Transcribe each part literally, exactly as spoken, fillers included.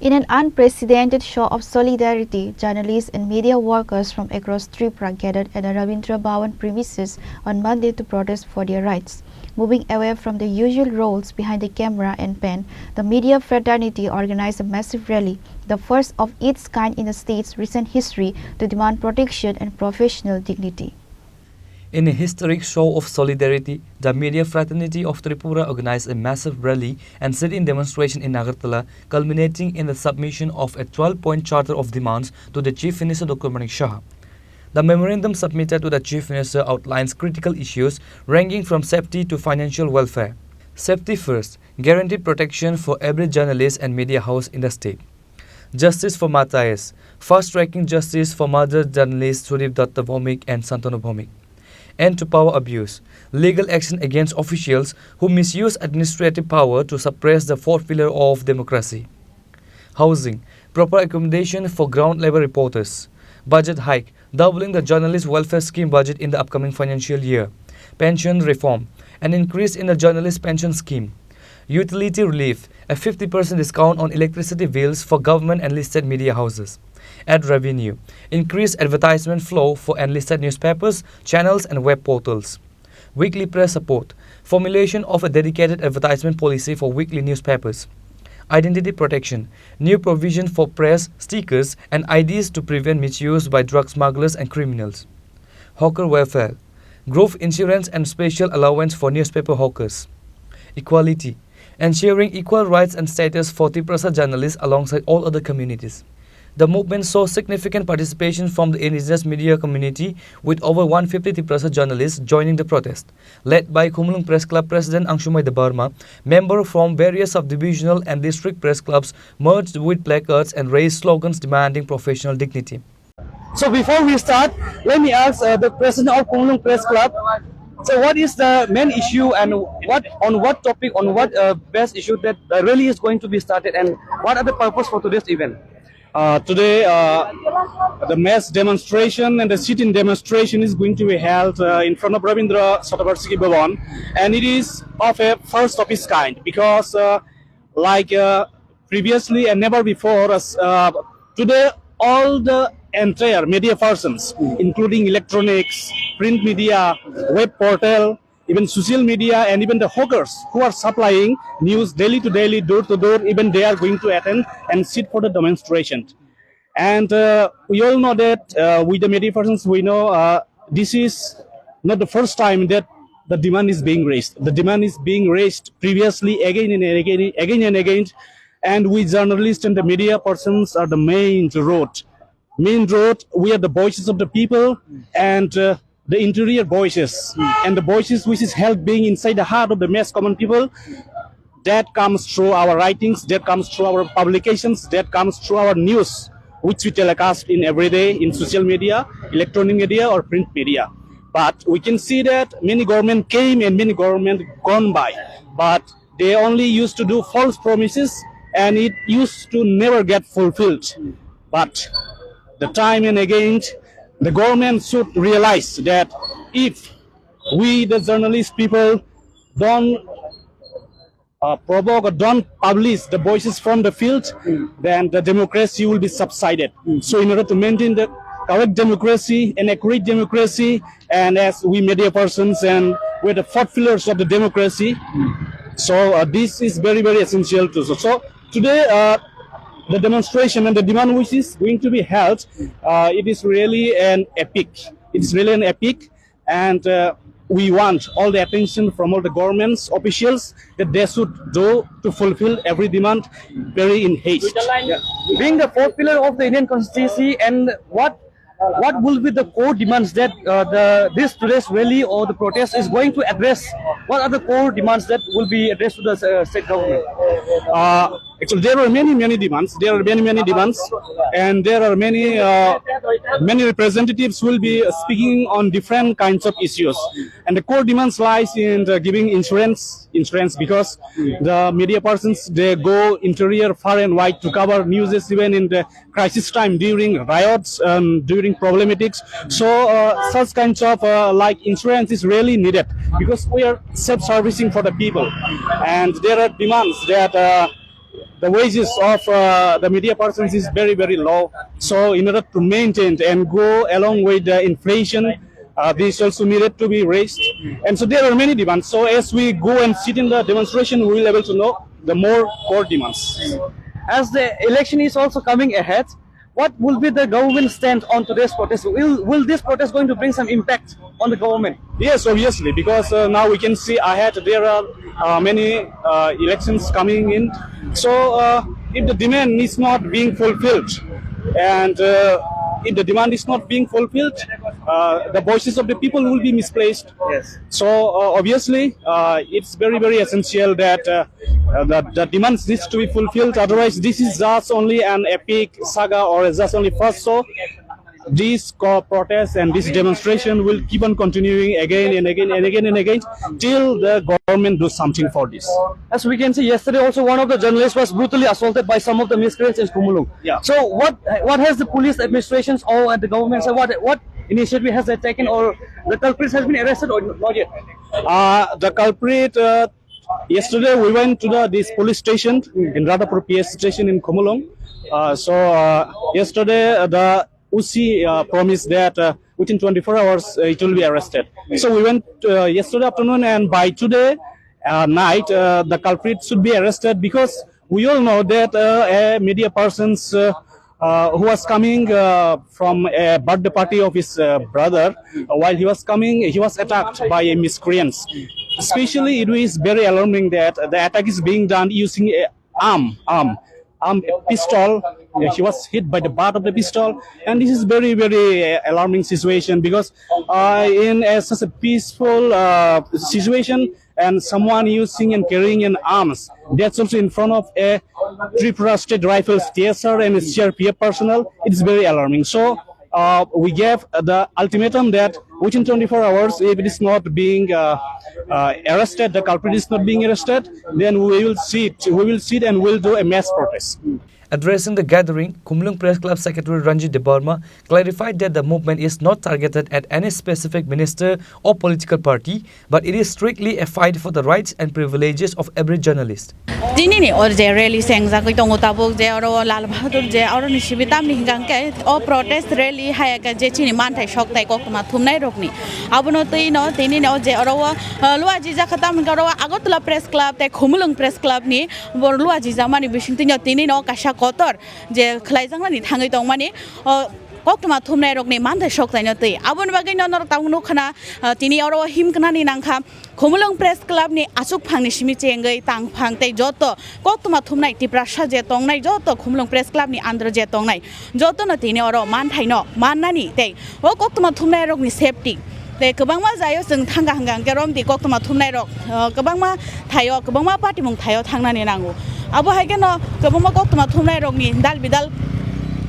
In an unprecedented show of solidarity, journalists and media workers from across Tripura gathered at the Rabindra Bhawan premises on Monday to protest for their rights, moving away from the usual roles behind the camera and pen. The media fraternity organized a massive rally, the first of its kind in the state's recent history, to demand protection and professional dignity. In a historic show of solidarity, the media fraternity of Tripura organized a massive rally and sit-in demonstration in Agartala, culminating in the submission of a twelve-point charter of demands to the Chief Minister Doctor Manik Saha. The memorandum submitted to the Chief Minister outlines critical issues ranging from safety to financial welfare. Safety first, guaranteed protection for every journalist and media house in the state. Justice for Matthias, fast-tracking justice for murdered journalist Sudip Datta Bhowmik and Santanu Bhowmik. End to power abuse, legal action against officials who misuse administrative power to suppress the fourth pillar of democracy. Housing, proper accommodation for ground level reporters. Budget hike, doubling the journalist welfare scheme budget in the upcoming financial year. Pension reform, an increase in the journalist pension scheme. Utility relief, a fifty percent discount on electricity bills for government and listed media houses. Ad revenue, increased advertisement flow for unlisted newspapers, channels, and web portals. Weekly press support, formulation of a dedicated advertisement policy for weekly newspapers. Identity protection, new provision for press, stickers, and I Ds to prevent misuse by drug smugglers and criminals. Hawker welfare, group insurance and special allowance for newspaper hawkers. Equality, ensuring equal rights and status for Tiprasa journalists alongside all other communities. The movement saw significant participation from the indigenous media community, with over one fifty Tiprasa journalists joining the protest. Led by Khumulwng Press Club President Angsumai Debbarma, members from various sub-divisional and district press clubs merged with placards and raised slogans demanding professional dignity. So before we start, let me ask, uh, the president of Khumulwng Press Club. So what is the main issue and what, on what topic, on what, uh, best issue that the rally is going to be started, and what are the purpose for today's event? Uh, today, uh, the mass demonstration and the sit-in demonstration is going to be held, uh, in front of Rabindra Shatavarshiki Bhavan, and it is of a first of its kind because, uh, like, uh, previously and never before, as, uh, today all the entire media persons, including electronics, print media, web portal, even social media, and even the hawkers who are supplying news daily to daily, door to door, even they are going to attend and sit for the demonstration. And, uh, we all know that, uh, with the media persons, we know, uh, this is not the first time that the demand is being raised. The demand is being raised previously again and again, again and again. And we journalists and the media persons are the main road. Main road, we are the voices of the people, and, uh, the interior voices, and the voices which is held being inside the heart of the mass common people, that comes through our writings, that comes through our publications, that comes through our news, which we telecast in every day in social media, electronic media or print media. But we can see that many government came and many government gone by. But they only used to do false promises and it used to never get fulfilled. But the time and again, the government should realize that if we, the journalist people, don't, uh, provoke or don't publish the voices from the field, then the democracy will be subsided. So in order to maintain the correct democracy, an accurate democracy, and as we media persons and we're the fourth pillars of the democracy, so, uh, this is very, very essential to. So, so today, uh, the demonstration and the demand which is going to be held, uh, it is really an epic. It's really an epic, and, uh, we want all the attention from all the governments officials that they should do to fulfill every demand very in haste. Yeah. Being the fourth pillar of the Indian Constitution, and what, what will be the core demands that, uh, the, this today's rally or the protest is going to address? What are the core demands that will be addressed to the, uh, state government? Uh, actually, there are many, many demands. There are many, many demands, and there are many, uh, many representatives will be speaking on different kinds of issues. And the core demands lies in, uh, giving insurance, insurance because the media persons, they go interior far and wide to cover news, even in the crisis time during riots, um, during problematics. So, uh, such kinds of, uh, like, insurance is really needed because we are self-servicing for the people, and there are demands that, uh, The wages of uh, the media persons is very, very low. So in order to maintain and go along with the inflation, uh, this also needed to be raised. And so there are many demands. So as we go and sit in the demonstration, we will able to know the more core demands. As the election is also coming ahead, what will be the government stand on today's protest? Will, will this protest going to bring some impact on the government? Yes, obviously, because uh, now we can see ahead there are uh, many uh, elections coming in. So uh, if the demand is not being fulfilled, and uh, if the demand is not being fulfilled, uh, the voices of the people will be misplaced. Yes. So uh, obviously, uh, it's very, very essential that uh, uh, the, the demands needs to be fulfilled. Otherwise, this is just only an epic saga or just only first show. This co- protest and this demonstration will keep on continuing again and again and again and again till the government do something for this. As we can see, yesterday also one of the journalists was brutally assaulted by some of the miscreants in Khumulwng. Yeah. So what what has the police administrations or the government, so what what initiative has they taken, or the culprits has been arrested or not yet? Uh, the culprit, uh, yesterday we went to the this police station in Radhapur P S station in Khumulwng. Uh, so uh, yesterday uh, the O C uh, promised that uh, within twenty-four hours uh, it will be arrested. So we went uh, yesterday afternoon, and by today uh, night uh, the culprit should be arrested, because we all know that uh, a media person's uh, uh, who was coming uh, from a birthday party of his uh, brother. Uh, while he was coming, he was attacked by a miscreants. Especially, it is very alarming that the attack is being done using a arm, arm, arm pistol. Uh, he was hit by the butt of the pistol, and this is very, very uh, alarming situation, because uh, in a, such a peaceful uh, situation, and someone using and carrying an arms, that's also in front of a Tripura State Rifles T S R and C R P F personnel, it's very alarming. So uh, we gave the ultimatum that within twenty-four hours, if it is not being uh, uh, arrested, the culprit is not being arrested, then we will sit, we will sit and we'll do a mass protest. Addressing the gathering, Khumulwng Press Club Secretary Ranjit Debbarma clarified that the movement is not targeted at any specific minister or political party, but it is strictly a fight for the rights and privileges of every journalist. Tini ni o je rally sengjagwi tongo tabuk, je oro o Lal Bahadur je oro ni sibi tamni hingka hingke o protest rally hayaka je chini manthai soktai koktwma thumnai rokni. Abono twi no tini ni o je oro o, uh, lua jijak kha tam hingka oro o Agartala Press Club tei Khumulwng Press Club ni bor lua jijakmani bising twi no tini no kaisa kotor je khlaijaknani thangwi tongmani, o koktwma thumnai rokni manthai soktaino twi. Aboni bagwi no norok tabuk nukha na, ah, tini oro himknani nangkha Khumulwng Press Club ni aswk phangni simi chengwi tang phang tei joto koktwma thumnai Tiprasa je tongnai, joto Khumulwng Press Club ni under je tongnai, jotono tini oro manthaino mannani tei o koktwma thumnai rokni safety tei kwbangma jaio chwng thangkha hwnkha hwnkhe romdi koktwma thumnai rok, ah, kwbangma thaio, kwbangma patimung thaio thangnani nango. Abo hai kheno kwbangma koktwma thumnai rokni dal bidal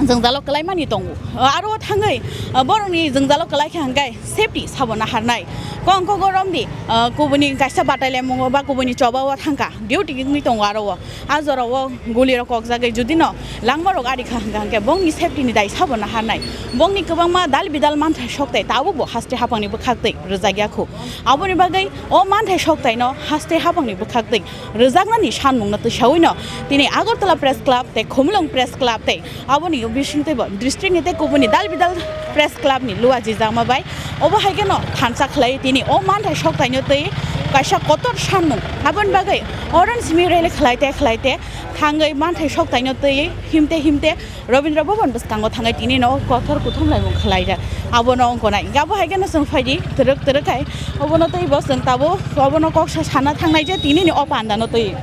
jwngjalo kwlaimani tongo. Ah, aro thangwi, ah, borokni jwngjalo kwlai kha hwnkhe safety sabo naharnai. Kongkho romdi, ah, kubuni kaisa battalion mungo ba kubuni chobao thangkha, duty wngwi tongo aro o. A jorao gulirok kokjagwi judino langmarok ari kha hwnkha hwnkhe bongni safety ni dai sabo naharnai. Bongni kwbangma dal bidal manthai soktai tabukbo haste haphangni bwkhaktwi rwjakya khu. Aboni bagwi o manthai soktaino haste haphangni bwkhaktwi rwjaknani sanmungno twisawino tini Agartala Press Club tei Khumulwng Press Club tei aboni bisingtwibo district ni tei kubuni dal bidal Press Club ni lua jijakma bai obo hai kheno thansa khlai tini o manthai soktaino twi kaisa kotor sanmung. Aboni bagwi oron simi rally khlai te khlai te thangwi manthai soktaino twi himte himte Rabindra Bhavan bwskango thangwi tini no kothor kuthum laimung khlaijak. Abono wngkha nai. Abo hai kheno chwng phaidi twrwk twrwk hai. Obono tei bo chwng tabuk obono kok sa sana thangnai je tini ni o panda no twi.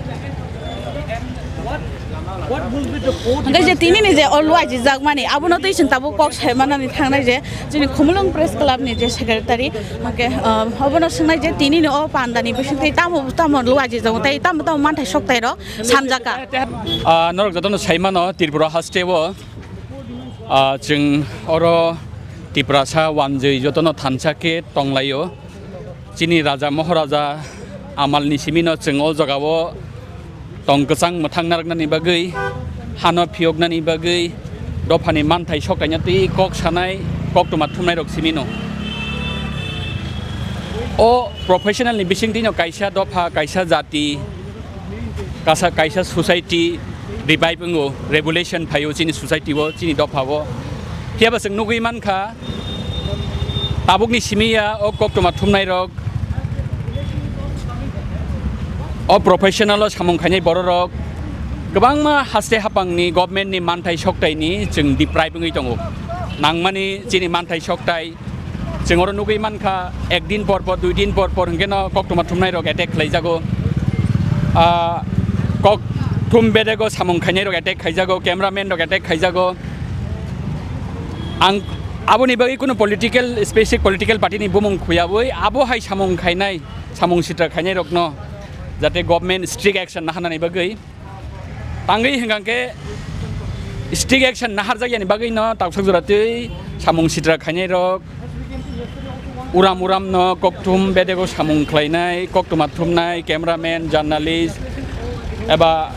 Hwnkhe je tini ni je o lua jijak mani abono twi chwng tabuk kok sai manani thangnai je chini Khumulwng Press Club ni je secretary hwnkhe, ah, obono swngnai je tini ni o panda ni bising twi tamo tamo lua jijak tei tamo tamo manthai soktai rok sanjaka. Ah, norok jotono saimano Tripura haste o, ah, chwng oro Tiprasa wanjwi jotono thansa khe tonglaio. Chini raja Maharaja amalni simino chwng o jagao tong kwchang mwthang narwknani bagwi, hano phiyoknani bagwi, dophani manthai soktaina twi kok sanai, koktwma thumnairok simino. O professional ni bisingtwino kaisa dopha, kaisa jati, kasa-, kaisa society, revive wngo, revolution phaio chini society o, chini dopha o. Phiya ba chwng nugwi mankha, tabukni simi ya o koktwma thumnai rok, o professional o samung khainai borok rok kwbangma haste hapangni government ni manthai soktai ni chwng deprive wngwi tongo. Nangmani chini manthai soktai, chwng oro nugwi mankha, ek din por por, dui din por por hwnkhe no koktwma thumnai rok attack khlai jago. Ah, kok thum bedego samung khainai rok attack khai jago, cameraman rok attack khai jago. Ang aboni bagwi kunu political, specific political party ni bumung khuyabwi abo hai samung khainai, samung sitra khainai rokno jate government strict action naharnani bagwi. Tangwi hwnkha khe strict action naharjak yani bagwi no tawsak jora twi samung sitra khainai rok uram uram no kokthum bedego samung khlainai, koktwma thumnai, cameraman, journalist eba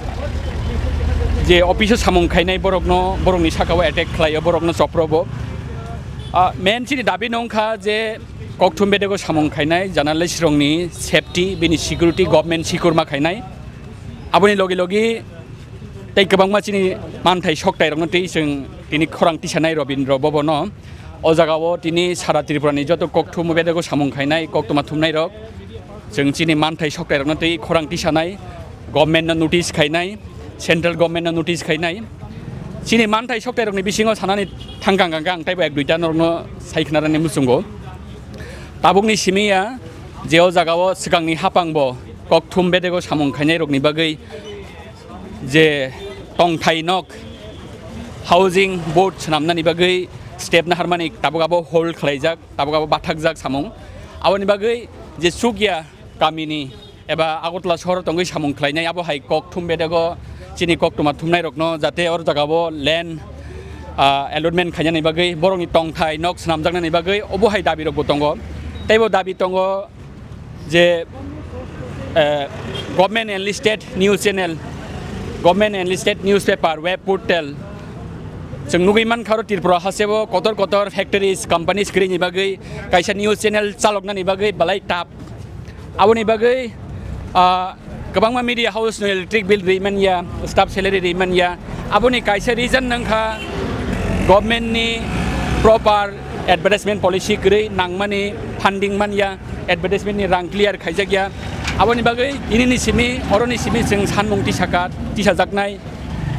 je office o samung khainai borokno, borokni sakao attack khlaio, borokno choprobo. Ah, main chini dabi no wngkha je kokthum bedego samung khainai journalist rokni safety, bini security government sikurma khainai. Aboni logi logi tei kwbangma chini manthai soktai rokno tei chwng tini khorang tisanai Robindra Bhavan no. O jaga o tini sara Tripura ni joto kokthum bedego samung khainai, koktwma thumnai rok, chwng chini manthai soktai rokno tei khorang tisanai, government no notice khainai, central government no notice khainai. Chini manthai soktai rokni bisingo sanani thangkang kang kang taibo ek duita norokno sai khnarani muchungo. Tabukni simi ya je o jaga o swkangni hapang bo kokthum bedego samung khainai rokni bagwi je tongthai nok, housing board swnamnani bagwi step naharmani tabuk abo hold khlaijak, tabuk abo bathakjak samung. Aboni bagwi je chukya kamini eba Agartala sohoro tongwi samung khlainai, abo hai kokthum bedego chini koktwma thumnai rokno jate or jagao land, ah, allotment khainani bagwi, borokni tongthai nok swnamjaknani bagwi obo hai dabi rokbo tongo. Teibo dabi tongo je, eh, government enlisted news channel, government enlisted newspaper, web portal, chwng nugwi mankha oro Tripura hasteo kotor kotor factories, companies kwrwini bagwi kaisa news channel chaloknani bagwi belai tough. Aboni bagwi, ah, kwbangma media house no electric bill ri manya, staff salary ri manya. Aboni kaisa reason nangkha government ni proper advertisement policy kwrwi, nangmani funding manya, advertisement ni rang clear khaijakya. Aboni bagwi tinini simi, oroni simi chwng sanmung tisaka, tisajaknai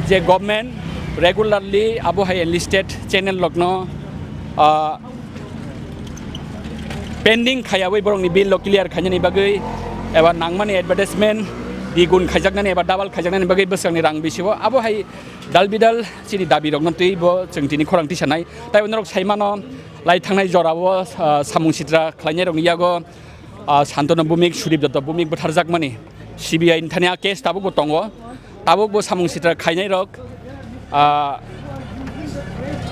je government regularly abo hai enlisted channel rokno, ah, pending khaiyawi borokni bill rok clear khainani bagwi eba nangmani advertisement digun khaijaknani eba double khaijaknani bagwi bwsakni rang bisio abo hai dal bidal chini dabi rokno twi bo chwng tini khorang tisanai. Tai bo norok sai mano, lai thangnai jorao, ah, samung sitra khlainai rokni yago, ah, Santanu Bhumik, Sudip Dutta Bhumik butharjakmani C B I ni thani a case tabukbo tongo. Tabukbo samung sitra khainai rok, ah,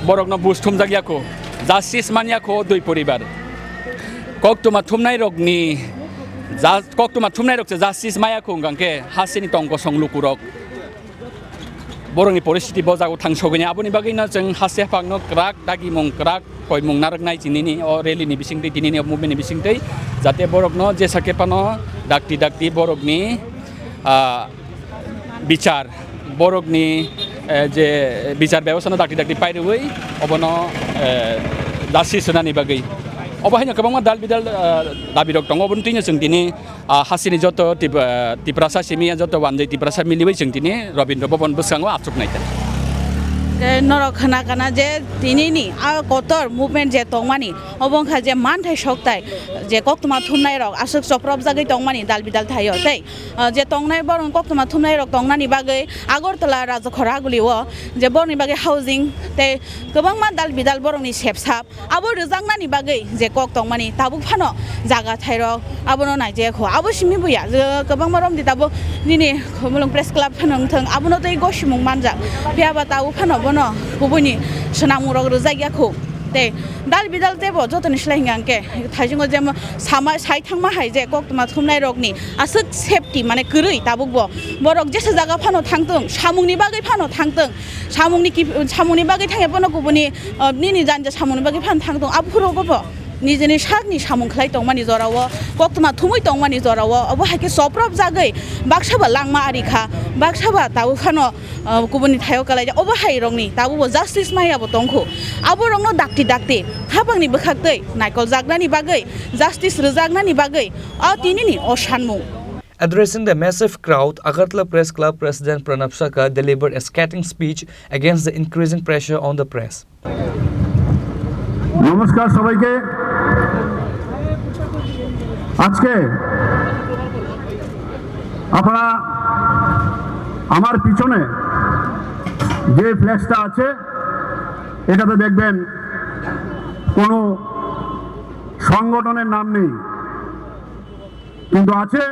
borokno buj thumjak yako, justice man yako dui poribar. Koktwma thumnai rokni ja-, koktwma thumnai rok se justice ma yako hwnkha khe hasteni tong kosong lukurok borokni poristiti bo jago thang sogwini. Aboni bagwino chwng haste haphangno kwrak dagimung, kwrak koimung narwknai chinini o rally ni bisingtwi, tinini o movement ni bisingtwi, jate borokno jesa khe phano dakti dakti borokni, ah, bichar, borokni, eh, je bichar bebostha no dakti dakti pairwi obono, eh, justice rwnani bagwi. Obo haino kwbangma dal bidal, eh, dabi rok tongo, oboni twino chwng tini, ah, hasteni joto Tip-, eh, Tiprasa simi ya joto wanjwi Tiprasa miliwi chwng tini Rabindra Bhavan bwskango achuk nai ta. Eh, norok khna kana je tinini a kotor movement je tongmani, obo wngkha je manthai soktai je koktwma thumnai rok aswk choprobjagwi tongmani dal bidal thaio tei, ah, je tongnai borok koktwma thumnai rok tongnani bagwi Agartala Rajakhor Aguli o je borokni bagwi housing tei kwbangma dal bidal borokni sepsap abo rwjaknani bagwi je kok tongmani tabuk phano jaga thairok abono naijaya kho. Abo simi buya je kwbangma romdi tabuk nini Khumulwng Press Club phano wngthwng abono tei gosimung manjak. Phiya ba tabuk phano bono kubuini swnamung rok rwjak ya kho. Tei dal bidal teibo jotoni slai hwnkha hwnkhe thaisingo je sama sai thangma hai je koktwma thumnai rokni aswk safety mane kwrwi tabukbo. Borok jesa jaga phano thangtwng, samungni bagwi phano thangtwng, samungni kip-, samungni bagwi thangya bono kubuni, ah, nini janja samungni bagwi phano thangtwng, aphuru obo bo Nijini sakni samung khlai tongmani jorao, koktwma thumwi tongmani jorao, obo hai khe choprop jagwi baksa ba langma ari kha, baksa ba tabuk phano, ah, kubuni thaio kalaijak. Obo hai rokni tabuk bo justice maya bo tongkhu. Abo rokno dakti dakti hapangni bwkhaktwi naikol jaknani bagwi, justice rwjaknani bagwi o tinini o sanmung. Addressing the massive crowd, Agartala Press Club President Pranab Sarkar delivered a scathing speech against the increasing pressure on the press. নমস্কার সবাইকে। আজকে আপনারা আমার পিছনে যে ফ্ল্যাক্সটা আছে, এটাতে দেখবেন কোনো সংগঠনের নাম নেই, কিন্তু আছে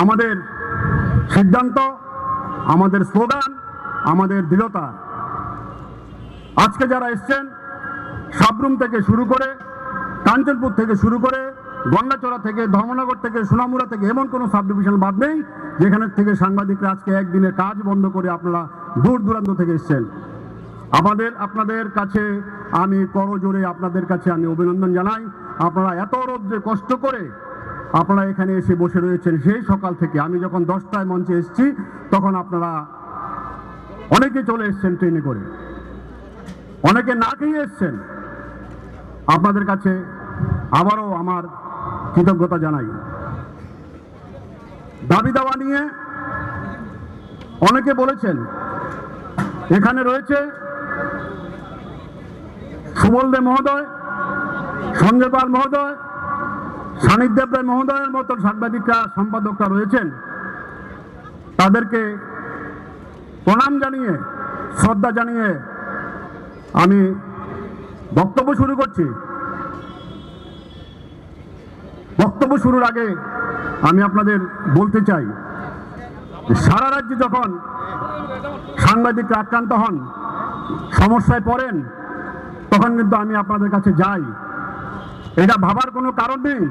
আমাদের সিদ্ধান্ত, আমাদের স্লোগান, আমাদের দৃঢ়তা। আজকে যারা এসছেন, সাবরুম থেকে শুরু করে, কাঞ্চনপুর থেকে শুরু করে, গন্ডাছড়া থেকে, ধর্মনগর থেকে, সোনামুড়া থেকে, এমন কোনো সাব ডিভিশন বাদ নেই যেখানে থেকে সাংবাদিকরা আজকে একদিনের কাজ বন্ধ করে আপনারা দূর দূরান্ত থেকে এসছেন। আমাদের, আপনাদের কাছে আমি করজোড়ে আপনাদের কাছে আমি অভিনন্দন জানাই। আপনারা এত রোদ্রে কষ্ট করে আপনারা এখানে এসে বসে রয়েছেন সেই সকাল থেকে। আমি যখন দশটায় মঞ্চে এসেছি, তখন আপনারা অনেকে চলে এসেছেন ট্রেনে করে, অনেকে না খেয়ে এসেছেন। আপনাদের কাছে আবারও আমার কৃতজ্ঞতা জানাই। দাবি দাওয়া নিয়ে অনেকে বলেছেন, এখানে রয়েছে সুবল দে মহোদয়, সঞ্জয় পাল মহোদয়, সানিক দেবরায় মহোদয়ের মতো সাংবাদিকরা, সম্পাদকরা রয়েছেন, তাদেরকে প্রণাম জানিয়ে, শ্রদ্ধা জানিয়ে আমি বক্তব্য শুরু করছি। বক্তব্য শুরুর আগে আমি আপনাদের বলতে চাই, সারা রাজ্যে যখন সাংবাদিকরা আক্রান্ত হন, সমস্যায় পড়েন, তখন কিন্তু আমি আপনাদের কাছে যাই। এটা ভাবার কোনো কারণ নেই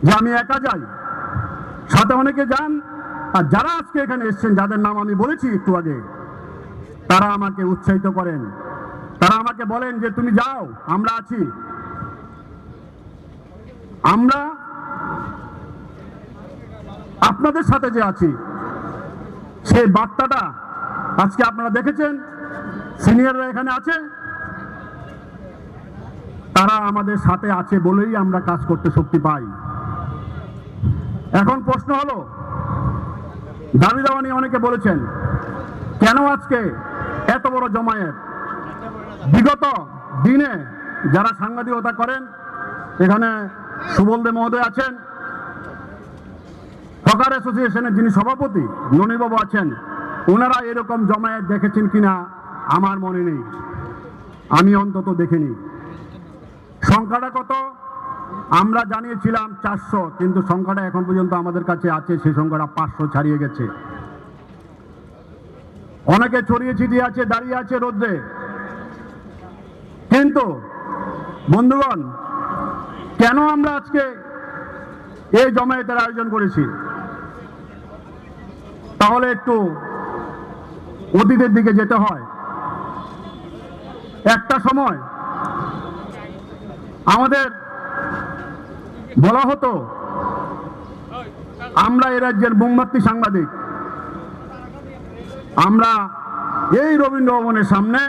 যে আমি একা যাই, সাথে অনেকে যান। আর যারা আজকে এখানে এসছেন, যাদের নাম আমি বলেছি একটু আগে, তারা আমাকে উৎসাহিত করেন, তারা আমাকে বলেন যে, "তুমি যাও, আমরা আছি।" আমরা আপনাদের সাথে যে আছি, সেই বার্তাটা আজকে আপনারা দেখেছেন, সিনিয়ররা এখানে আছে, তারা আমাদের সাথে আছে বলেই আমরা কাজ করতে শক্তি পাই। এখন প্রশ্ন হলো, দাবি দাওয়া নিয়ে অনেকে বলেছেন, কেন আজকে এত বড় জমায়েত? বিগত দিনে যারা সাংবাদিকতা করেন, এখানে সুবল দে মহোদয় আছেন, হকার অ্যাসোসিয়েশনের যিনি সভাপতি ননীবাবু আছেন, ওনারা এরকম জমায়েত দেখেছেন কিনা আমার মনে নেই, আমি অন্তত দেখিনি। সংখ্যাটা কত? আমরা জানিয়েছিলাম চারশো, কিন্তু সংখ্যাটা এখন পর্যন্ত আমাদের কাছে আছে, সেই সংখ্যাটা পাঁচশো ছাড়িয়ে গেছে। অনেকে ছড়িয়ে ছিটিয়ে আছে, দাঁড়িয়ে আছে রোদ্রে। কিন্তু বন্ধুগণ, কেন আমরা আজকে এই জমায়েতের আয়োজন করেছি? তাহলে একটু অতীতের দিকে যেতে হয়। একটা সময় আমাদের বলা হতো, আমরা এই রাজ্যের মোমবাতি সাংবাদিক। আমরা এই রবীন্দ্র ভবনের সামনে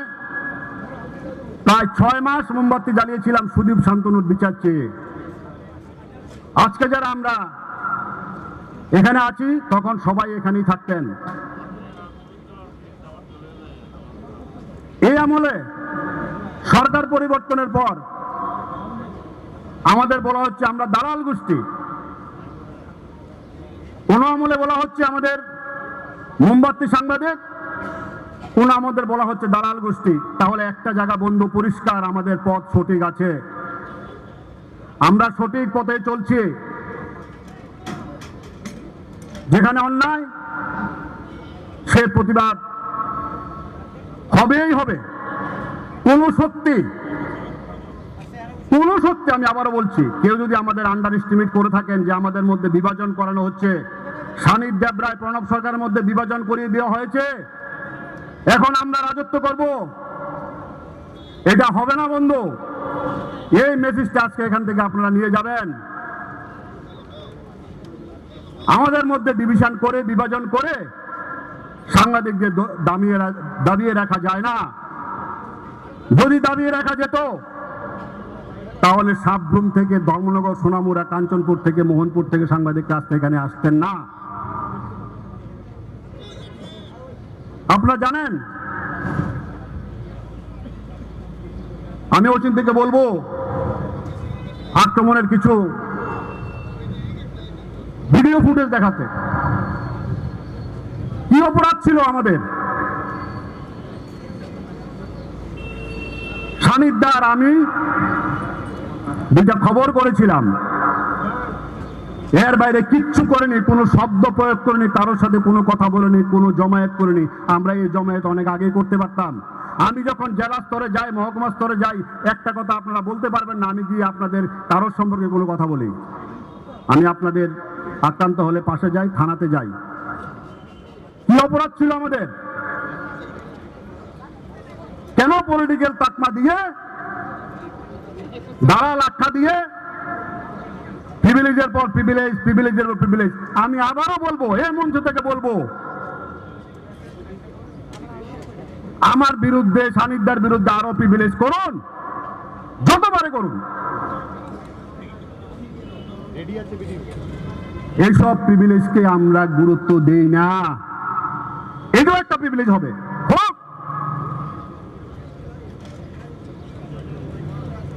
প্রায় ছয় মাস মোমবাতি জ্বালিয়েছিলাম সুদীপ শান্তনুর বিচার চেয়ে। আজকে যারা আমরা এখানে আছি, তখন সবাই এখানেই থাকতেন। এই আমলে সরকার পরিবর্তনের পর আমাদের বলা হচ্ছে আমরা দালাল গোষ্ঠী, কোনো আমলে বলা হচ্ছে আমাদের মোমবাতি সাংবাদিক, কোনো আমাদের বলা হচ্ছে দালাল গোষ্ঠী। তাহলে একটা জায়গা বন্ধু পরিষ্কার, আমাদের পথ সঠিক আছে। আমরা সঠিক পথে চলছি। যেখানে অন্যায়, সে প্রতিবাদ হবেই হবে। কোনো শক্তি, কোনো শক্তি, আমি আবারও বলছি, কেউ যদি আমাদের আন্ডার এস্টিমেট করে থাকেন যে আমাদের মধ্যে বিভাজন করানো হচ্ছে, সানিক দেবরায় প্রণব সরকারের মধ্যে বিভাজন করিয়ে দেওয়া হয়েছে, এখন আমরা রাজত্ব করব, এটা হবে না বন্ধু। এই মেসেজটা আজকে এখান থেকে আপনারা নিয়ে যাবেন। আমাদের মধ্যে ডিভিশন করে, বিভাজন করে সাংবাদিকদের দ-, দামিয়ে রা-, দাবিয়ে রাখা যায় না। যদি দাবিয়ে রাখা যেত, তাহলে সাবরুম থেকে, ধর্মনগর, সোনামুড়া, কাঞ্চনপুর থেকে, মোহনপুর থেকে সাংবাদিক আজকে এখানে আসতেন না। আপনারা জানেন, আমি অচিন থেকে বলবো আক্রমণের কিছু ভিডিও ফুটেজ দেখাতে। কি অপরাধ ছিল আমাদের? সানিধ্যার আমি দুইটা খবর করেছিলাম, এর বাইরে কিচ্ছু করেনি, কোনো শব্দ প্রয়োগ করেনি, কারোর সাথে কোনো কথা বলেনি, কোনো জমায়েত করেনি। আমরা এই জমায়েত অনেক আগেই করতে পারতাম। আমি যখন জেলা স্তরে যাই, মহকুমা স্তরে যাই, একটা কথা আপনারা বলতে পারবেন না আমি গিয়ে আপনাদের কারোর সম্পর্কে কোনো কথা বলি। আমি আপনাদের আক্রান্ত হলে পাশে যাই, থানাতে যাই। কি অপরাধ ছিল আমাদের? কেন পলিটিক্যাল তকমা দিয়ে, দালাল আখ্যা দিয়ে প্রিভিলেজের পর প্রিভিলেজ, প্রিভিলেজের পর প্রিভিলেজ? আমি আবারও বলবো, এই মঞ্চ থেকে বলবো, আমার বিরুদ্ধে, সানিধ্যার বিরুদ্ধে আরো প্রিভিলেজ করুন, যতবারে করুন। এইসব প্রিভিলেজকে আমরা গুরুত্ব দেই না। এটাও একটা প্রিভিলেজ হবে, হোক।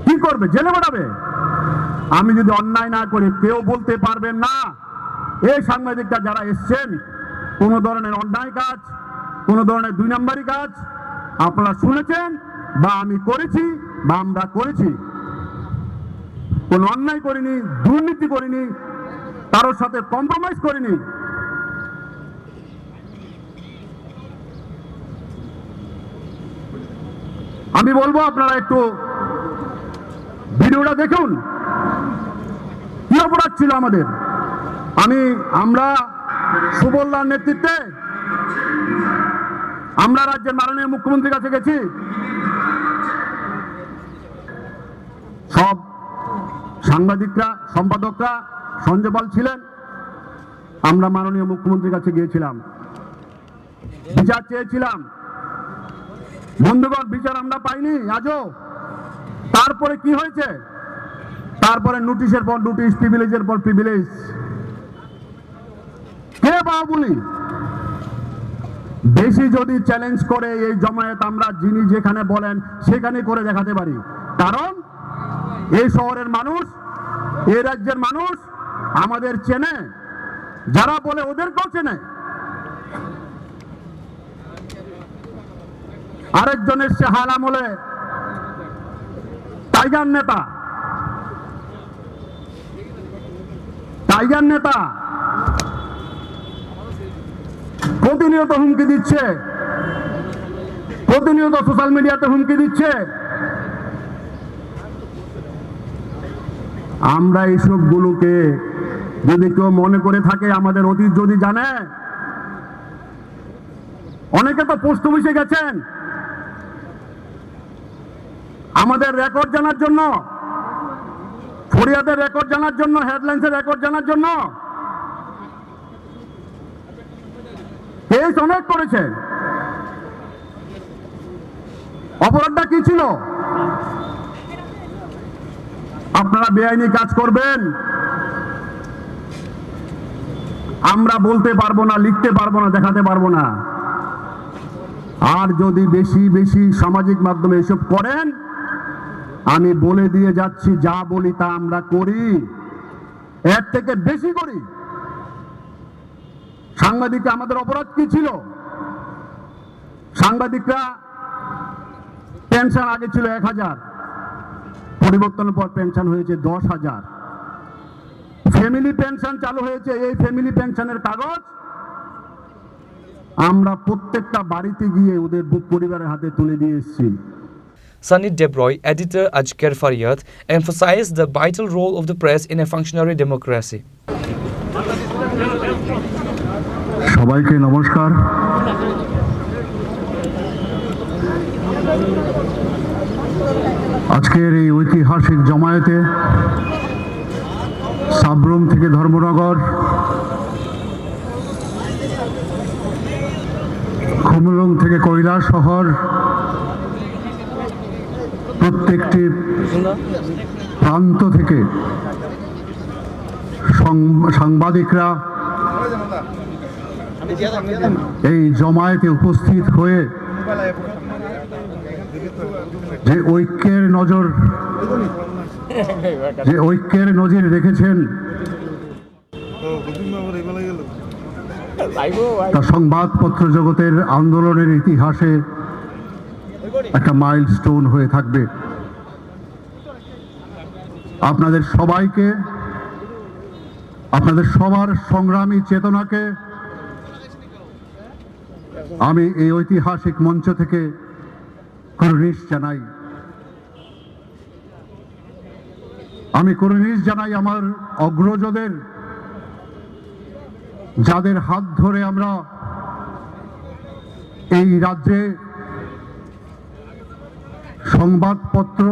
কি করবে? জেলে পাঠাবে। আমি যদি অন্যায় না করি, কেউ বলতে পারবেন না। এই সাংবাদিকরা যারা এসছেন, কোনো ধরনের অন্যায় কাজ, কোনো ধরনের দুই নাম্বারি কাজ আপনারা শুনেছেন বা আমি করেছি বা আমরা করেছি, কোনো অন্যায় করিনি, দুর্নীতি করিনি, কারোর সাথে কম্প্রোমাইজ করিনি। আমি বলবো আপনারা একটু ভিডিওটা দেখুন, কি অপরাধ ছিল আমাদের। আমি, আমরা সুবলদার নেতৃত্বে আমরা রাজ্যের মাননীয় মুখ্যমন্ত্রীর কাছে গেছি। সব সাংবাদিকরা, সম্পাদকরা, সঞ্জয় পাল ছিলেন, আমরা মাননীয় মুখ্যমন্ত্রীর কাছে গিয়েছিলাম। বিচার চেয়েছিলাম। বন্ধুগণ, বিচার আমরা পাইনি আজও। তারপরে কি হয়েছে? তারপরে নোটিশের পর নোটিশ, প্রিভিলেজের পর প্রিভিলেজ। কে বাহুবলী? বেশি যদি চ্যালেঞ্জ করে এই জমায়েত, আমরা যিনি যেখানে বলেন সেখানে করে দেখাতে পারি। কারণ এই শহরের মানুষ, এই রাজ্যের মানুষ আমাদের চেনে, যারা বলে ওদেরকেও চেনে। আরেকজন এসছে হাল আমলে, টাইগার নেতা, টাইগার নেতা প্রতিনিয়ত হুমকি দিচ্ছে, প্রতিনিয়ত সোশ্যাল মিডিয়াতে হুমকি দিচ্ছে। আমরা এইসবগুলোকে যদি কেউ মনে করে থাকে, আমাদের অতীত যদি জানে, অনেকে তো পোস্ট অফিসে গেছেন আমাদের রেকর্ড জানার জন্য, ফরিয়াদের রেকর্ড জানার জন্য, হেডলাইন্সের রেকর্ড জানার জন্য। কেস অনেক করেছে। অপরাধটা কি ছিল? আপনারা বেআইনি কাজ করবেন, আমরা বলতে পারবো না, লিখতে পারবো না, দেখাতে পারবো না। আর যদি বেশি বেশি সামাজিক মাধ্যমে এসব করেন, আমি বলে দিয়ে যাচ্ছি, যা বলি তা আমরা করি, এর থেকে বেশি করি। সাংবাদিকরা, আমাদের অপরাধ কি ছিল? সাংবাদিকরা পেনশন আগে ছিল এক হাজার, পরিবর্তনের পর পেনশন হয়েছে দশ হাজার। ফ্যামিলি পেনশন চালু হয়েছে, এই ফ্যামিলি পেনশনের কাগজ আমরা প্রত্যেকটা বাড়িতে গিয়ে ওদের ব-, পরিবারের হাতে তুলে দিয়ে এসেছি। Sanit Debroy, editor Ajker Faryat, emphasized the vital role of the press in a functionary democracy. সবাইকে নমস্কার। আজকে এর এই ঐতিহাসিক জমায়েতে সাব্রুম থেকে ধর্মনগর, খুমুলুং থেকে কৈলাসহর, প্রত্যেকটি প্রান্ত থেকে সং-, সাংবাদিকরা এই জমায়েতে উপস্থিত হয়ে যে ঐক্যের নজর, যে ঐক্যের নজির রেখেছেন, তা সংবাদপত্র জগতের আন্দোলনের ইতিহাসে একটা মাইলস্টোন হয়ে থাকবে। আপনাদের সবাইকে, আপনাদের সবার সংগ্রামী চেতনাকে আমি এই ঐতিহাসিক মঞ্চ থেকে কুর্নিশ জানাই। আমি কুর্নিশ জানাই আমার অগ্রজদের, যাদের হাত ধরে আমরা এই রাজ্যে সংবাদপত্র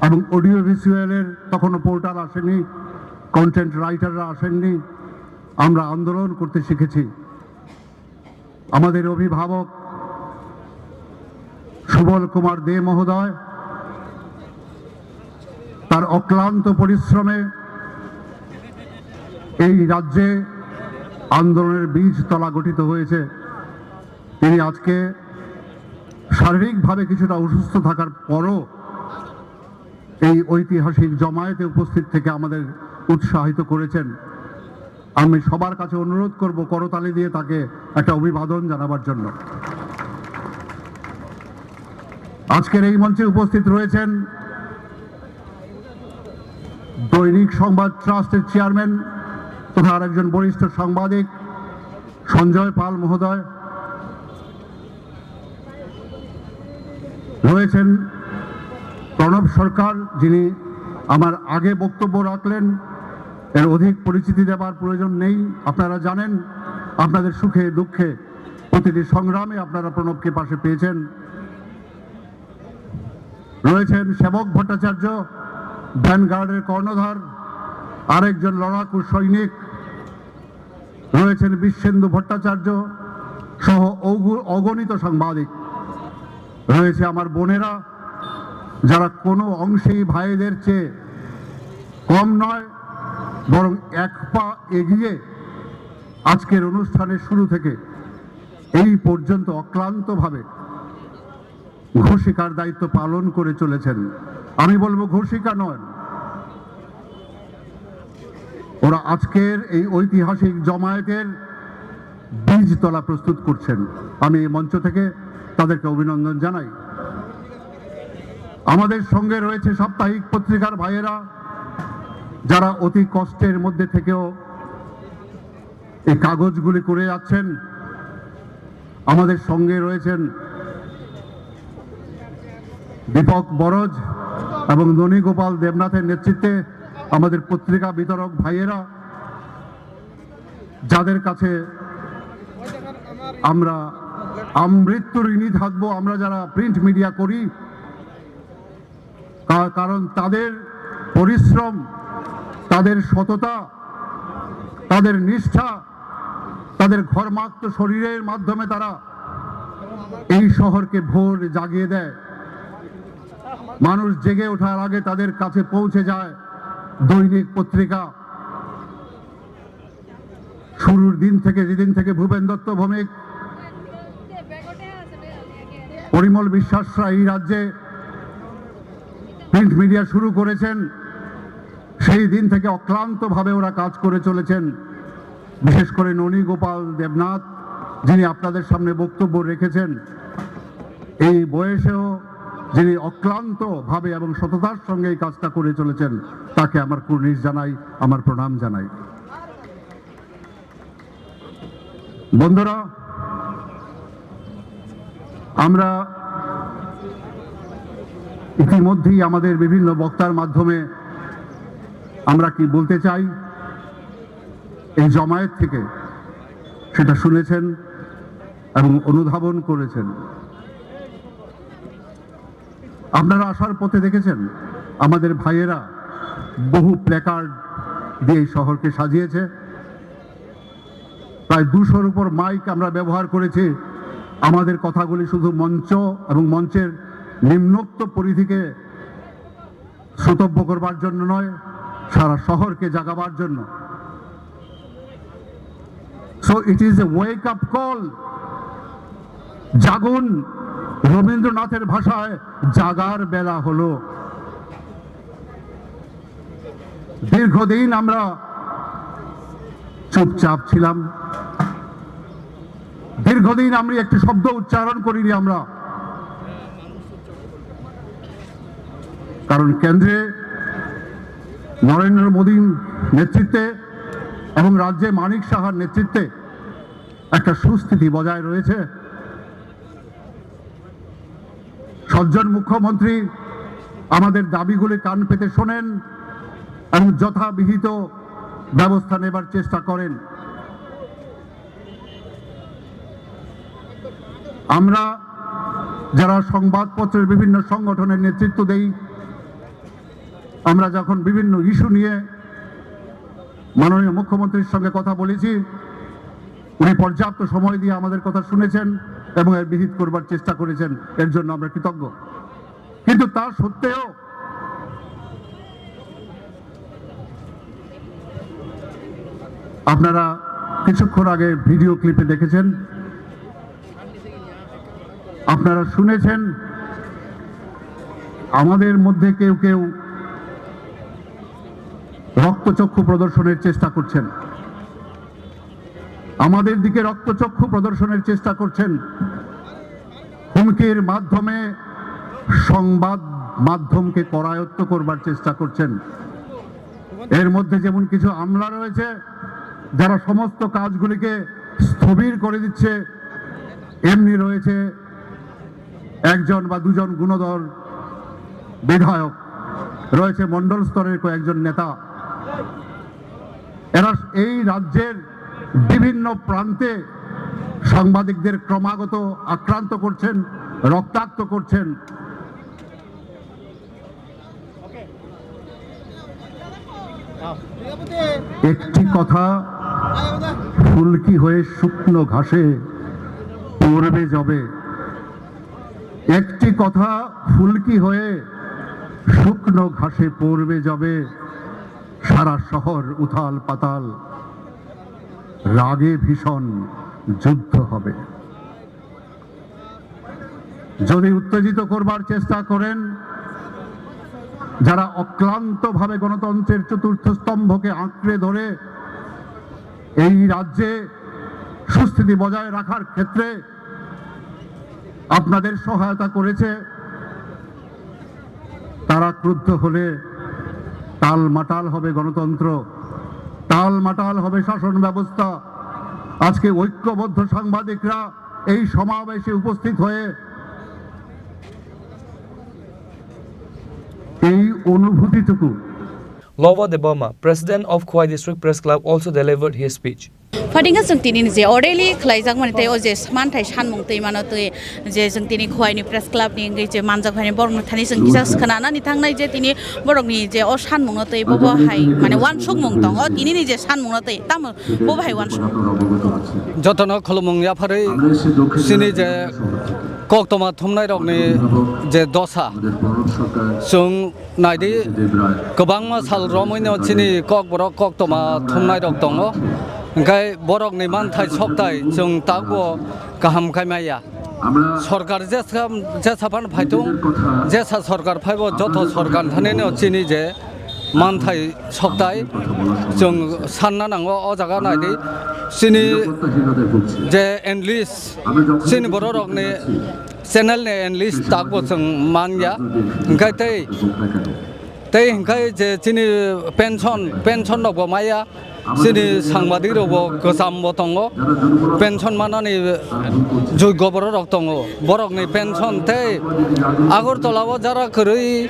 এবং অডিও ভিজুয়ালের, তখনও পোর্টাল আসেনি, কন্টেন্ট রাইটাররা আসেননি, আমরা আন্দোলন করতে শিখেছি। আমাদের অভিভাবক সুবল কুমার দে মহোদয়, তার অক্লান্ত পরিশ্রমে এই রাজ্যে আন্দোলনের বীজ তলা গঠিত হয়েছে। তিনি আজকে শারীরিকভাবে কিছুটা অসুস্থ থাকার পরও এই ঐতিহাসিক জমায়েতে উপস্থিত থেকে আমাদের উৎসাহিত করেছেন। আমি সবার কাছে অনুরোধ করব করতালি দিয়ে তাকে একটা অভিবাদন জানাবার জন্য। আজকের এই মঞ্চে উপস্থিত রয়েছেন দৈনিক সংবাদ ট্রাস্টের চেয়ারম্যান তথা আরেকজন বরিষ্ঠ সাংবাদিক সঞ্জয় পাল মহোদয়, রয়েছেন প্রণব সরকার, যিনি আমার আগে বক্তব্য রাখলেন, এর অধিক পরিচিতি দেবার প্রয়োজন নেই। আপনারা জানেন, আপনাদের সুখে দুঃখে প্রতিটি সংগ্রামে আপনারা প্রণবকে পাশে পেয়েছেন। রয়েছেন সেবক ভট্টাচার্য, ভ্যানগার্ডের কর্ণধার, আরেকজন লড়াকু সৈনিক। রয়েছেন বিশ্বেন্দু ভট্টাচার্য সহ অগু-, অগণিত সাংবাদিক। রয়েছে আমার বোনেরা, যারা কোনো অংশেই ভাইদের চেয়ে কম নয়, বরং এক পা এগিয়ে আজকের অনুষ্ঠানের শুরু থেকে এই পর্যন্ত অক্লান্তভাবে ঘোষিকার দায়িত্ব পালন করে চলেছেন। আমি বলবো ঘোষিকা নয়, ওরা আজকের এই ঐতিহাসিক জমায়েতের বীজতলা প্রস্তুত করছেন। আমি এই মঞ্চ থেকে তাদেরকে অভিনন্দন জানাই। আমাদের সঙ্গে রয়েছে সাপ্তাহিক পত্রিকার ভাইয়েরা, যারা অতি কষ্টের মধ্যে থেকেও এই কাগজগুলি করে যাচ্ছেন। আমাদের সঙ্গে রয়েছেন দীপক বরজ এবং ননী গোপাল দেবনাথের নেতৃত্বে আমাদের পত্রিকা বিতরক ভাইয়েরা, যাদের কাছে আমরা আমৃত্যু ঋণী থাকবো, আমরা যারা প্রিন্ট মিডিয়া করি। কা-, কারণ তাদের পরিশ্রম, তাদের সততা, তাদের নিষ্ঠা, তাদের ঘর্মাক্ত শরীরের মাধ্যমে তারা এই শহরকে ভোর জাগিয়ে দেয়। মানুষ জেগে ওঠার আগে তাদের কাছে পৌঁছে যায় দৈনিক পত্রিকা। শুরুর দিন থেকে, যেদিন থেকে ভূপেন দত্ত ভৌমিক, পরিমল বিশ্বাসরা এই রাজ্যে প্রিন্ট মিডিয়া শুরু করেছেন, সেই দিন থেকে অক্লান্তভাবে ওরা কাজ করে চলেছেন। বিশেষ করে ননী গোপাল দেবনাথ, যিনি আপনাদের সামনে বক্তব্য রেখেছেন, এই বয়সেও যিনি অক্লান্তভাবে এবং সততার সঙ্গে এই কাজটা করে চলেছেন, তাকে আমার কুর্নিশ জানাই, আমার প্রণাম জানাই। বন্ধুরা, আমরা ইতিমধ্যেই আমাদের বিভিন্ন বক্তার মাধ্যমে আমরা কি বলতে চাই, এই জমায়েত থেকে সেটা শুনেছেন এবং অনুধাবন করেছেন। আপনারা আসার পথে দেখেছেন, আমাদের ভাইয়েরা বহু প্ল্যাকার্ড দিয়ে এই শহরকে সাজিয়েছে। প্রায় দুশোর উপর মাইক আমরা ব্যবহার করেছি। আমাদের কথাগুলি শুধু মঞ্চ এবং মঞ্চের নিম্নোক্ত পরিধিকে শ্রোতব্য করবার জন্য নয়, সারা শহরকে জাগাবার জন্য। So it is a wake up call. Jagun, রবীন্দ্রনাথের ভাষায় জাগার বেলা হলো। দীর্ঘদিন আমরা চুপচাপ ছিলাম, দীর্ঘদিন আমরা একটি শব্দ উচ্চারণ করিনি আমরা, কারণ কেন্দ্রে নরেন্দ্র মোদীর নেতৃত্বে এবং রাজ্যে মানিক সাহার নেতৃত্বে একটা সুস্থিতি বজায় রয়েছে। সজ্জন মুখ্যমন্ত্রী আমাদের দাবিগুলি কান পেতে শোনেন এবং যথাবিহিত ব্যবস্থা নেবার চেষ্টা করেন। আমরা যারা সংবাদপত্রের বিভিন্ন সংগঠনের নেতৃত্ব দেই, আমরা যখন বিভিন্ন ইস্যু নিয়ে মাননীয় মুখ্যমন্ত্রীর সঙ্গে কথা বলেছি, উনি পর্যাপ্ত সময় দিয়ে আমাদের কথা শুনেছেন এবং এর বিহিত করবার চেষ্টা করেছেন, এর জন্য আমরা কৃতজ্ঞ। কিন্তু তা সত্ত্বেও আপনারা কিছুক্ষণ আগে ভিডিও ক্লিপে দেখেছেন, আপনারা শুনেছেন, আমাদের মধ্যে কেউ কেউ রক্তচক্ষু প্রদর্শনের চেষ্টা করছেন, আমাদের দিকে রক্তচক্ষু প্রদর্শনের চেষ্টা করছেন, হুমকির মাধ্যমে সংবাদ মাধ্যমকে করায়ত্ত করবার চেষ্টা করছেন। এর মধ্যে যেমন কিছু আমলা রয়েছে, যারা সমস্ত কাজগুলিকে স্থবির করে দিচ্ছে, এমনি রয়েছে একজন বা দুজন গুণধর বিধায়ক, রয়েছে মণ্ডল স্তরের কয়েকজন নেতা। এরা এই রাজ্যের বিভিন্ন প্রান্তে সাংবাদিকদের ক্রমাগত আক্রান্ত করছেন, রক্তাক্ত করছেন। একটি কথা ফুলকি হয়ে শুকনো ঘাসে পড়বে যবে। একটি কথা ফুলকি হয়ে শুকনো ঘাসে পড়বে যবে। সারা শহর উথাল পাতাল, রাগে ভীষণ যুদ্ধ হবে। যদি উত্তেজিত করবার চেষ্টা করেন, যারা অক্লান্তভাবে গণতন্ত্রের চতুর্থ স্তম্ভকে আঁকড়ে ধরে এই রাজ্যে সুস্থিতি বজায় রাখার ক্ষেত্রে আপনাদের সহায়তা করেছে, তারা ক্রুদ্ধ হলে টালমাটাল হবে গণতন্ত্র, টালমাটাল হবে শাসন ব্যবস্থা। আজকে ঐক্যবদ্ধ সাংবাদিকরা এই সমাবেশে উপস্থিত হয়ে এই অনুভূতিটুকু Lobo Debbarma, president of Khowai District Press Club, also delivered his speech. Phatingkha chwng tini ni je orderly khlai jak mani tei o je manthai sanmung twi mano twi je chwng tini Khowai ni press club ni wngwi je manjak hai borok no thani chwng kisa khna nani thang nai je tini borok ni je o sanmung no twi bo bo hai mane uansukmung tongo tini ni je sanmung no twi tamo bo bo hai uansukmung. Jotono khulumung yapharwi chini je koktwma thumnai rok ni je dosa chwng Naidi, kwbangma sal romwino chini kokborok koktwma thumnairok tongo, hwnkhe borokni manthai soktai chwng tabukbo kaham khai maya. Sorkar jesa, jesa phano phaitung, jesa sorkar phaibo joto sorkar thanino chini je manthai soktai chwng sanna nango o jaga naidi chini je analyst, chini bororokni channel ni analyst tabukbo chwng manya, hwnkhe tei, tei hwnkhe je chini pension, pension rokbo maya, Chini sangbadik rokbo kwchambo tongo, pension manani joigyo borok rok tongo, borokni pension tei Agartala o jara kwrwi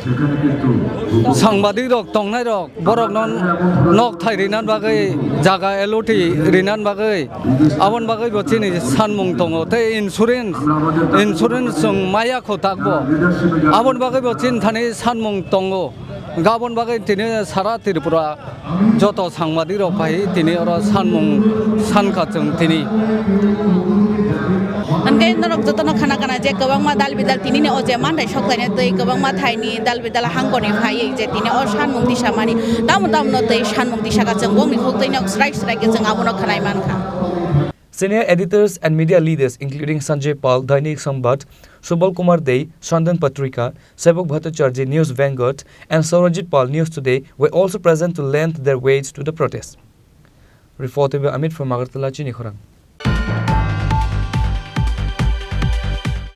sangbadik rok tongnai rok borokno nok thai rinan bagwi, jaga eloti rinan bagwi, aboni bagwi bo chini sanmung tongo tei insurance, insurance chwng maya kho takbo, aboni bagwi bo chini thani sanmung tongo. Aboni bagwi tini sara Tripura joto sangbadik rok phai tini oro sanmung sankha chwng tini. Hwnkhe norok jotono khana kana je kwbangma dal bidal tini ni o je manthai sok thaini twi kwbangma thaini dal bidal hangkoni phai je tini o sanmung tisa mani tamo tamo no twi sanmung tisa ka chwng bongni khuk twi nok srai srai ke chwng abono khanai mankha. Senior editors and media leaders, including Sanjay Pal, Dainik Samvad, Subal Kumar Dey, Sandan Patrika, Sebok Bhattacharjee, News Vanguard, and Saurajit Pal, News Today, were also present to lend their weight to the protest. Report by Amit from Agartala, Chini Khorang.